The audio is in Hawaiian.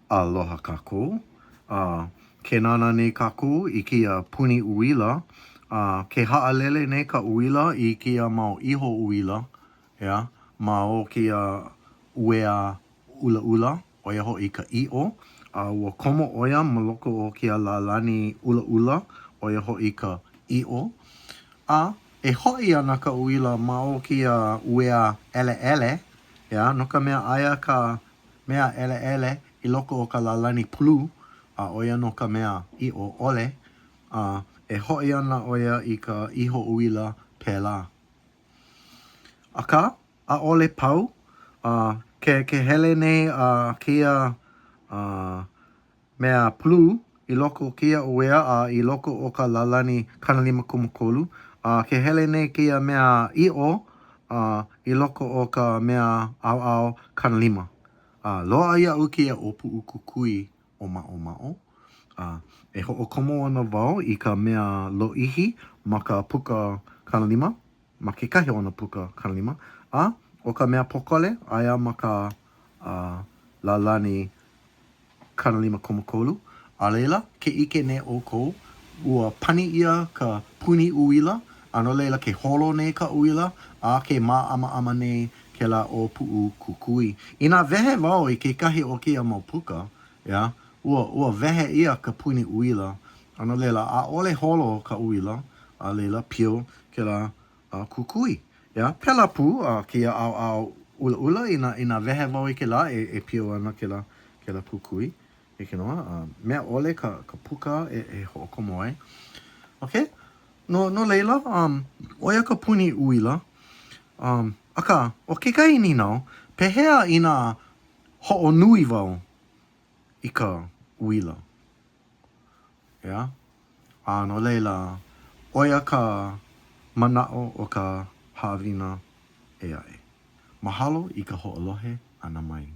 Aloha kākou. A ke nānā nei kākou i kēia puni uila, a ke haʻalele nei ka uila i kēia mau iho uila, ʻeā, ma o kēia uea ʻulaʻula, ʻo ia hoʻi ka ʻiʻo, a ua komo ʻo ia ma loko o kēia lālani ʻulaʻula, ʻo ia hoʻi ka ʻiʻo. A e hoʻi ana ka uila ma o kēia uea ʻeleʻele, ʻeā, no ka mea, aia ka mea ʻeleʻele i loko o ka lālani pulu, a ʻo ia nō ka mea ʻiʻo ʻole, a e hoʻi ana ʻo ia i ka iho uila pēlā. Akā, ʻaʻole pau, a ke ke hele nei a kēia a mea pulu i loko o kēia uea a i loko o ka lālani 53, a ke hele nei kēia mea ʻiʻo a i loko o ka mea ʻaoʻao 50. A loaʻa iaʻu kēia ʻōpuʻu kukui ʻōmaʻomaʻo, a e hoʻokomo ana wau i ka mea lōʻihi ma ka puka 50, ma kekahi o nā puka 50, a ʻo ka mea pōkole, aia ma ka a lālani 53, a laila, ke ʻike nei ʻoukou, ua pani ʻia ka puni uila, a no laila, ke holo nei ka uila, a ke māʻamaʻama nei kēlā ʻōpuʻu kukui. Inā wehe wau i kekahi o kēia mau puka, ʻeā, ua, ua wehe ʻia ka puni uila, a no laila, ʻaʻole holo ka uila, a laila, pio kēlā kukui. ʻEā, pēlā pū a kēia ʻaoʻao ʻulaʻula, inā, inā wehe wau i kēlā, e, e pio ana kēlā, kēlā kukui. Hiki nō, a mea ʻole ka, ka puka e, e hoʻokomo ai. Okay? No, no laila, um, ʻo ia ka puni uila. Um, akā, ʻo kekahi nīnau, pehea inā hoʻonui wau i ka uila? ʻEā? A no laila, ʻo ia ka manaʻo o ka haʻawina ʻē aʻe. Mahalo i ka hoʻolohe ʻana mai.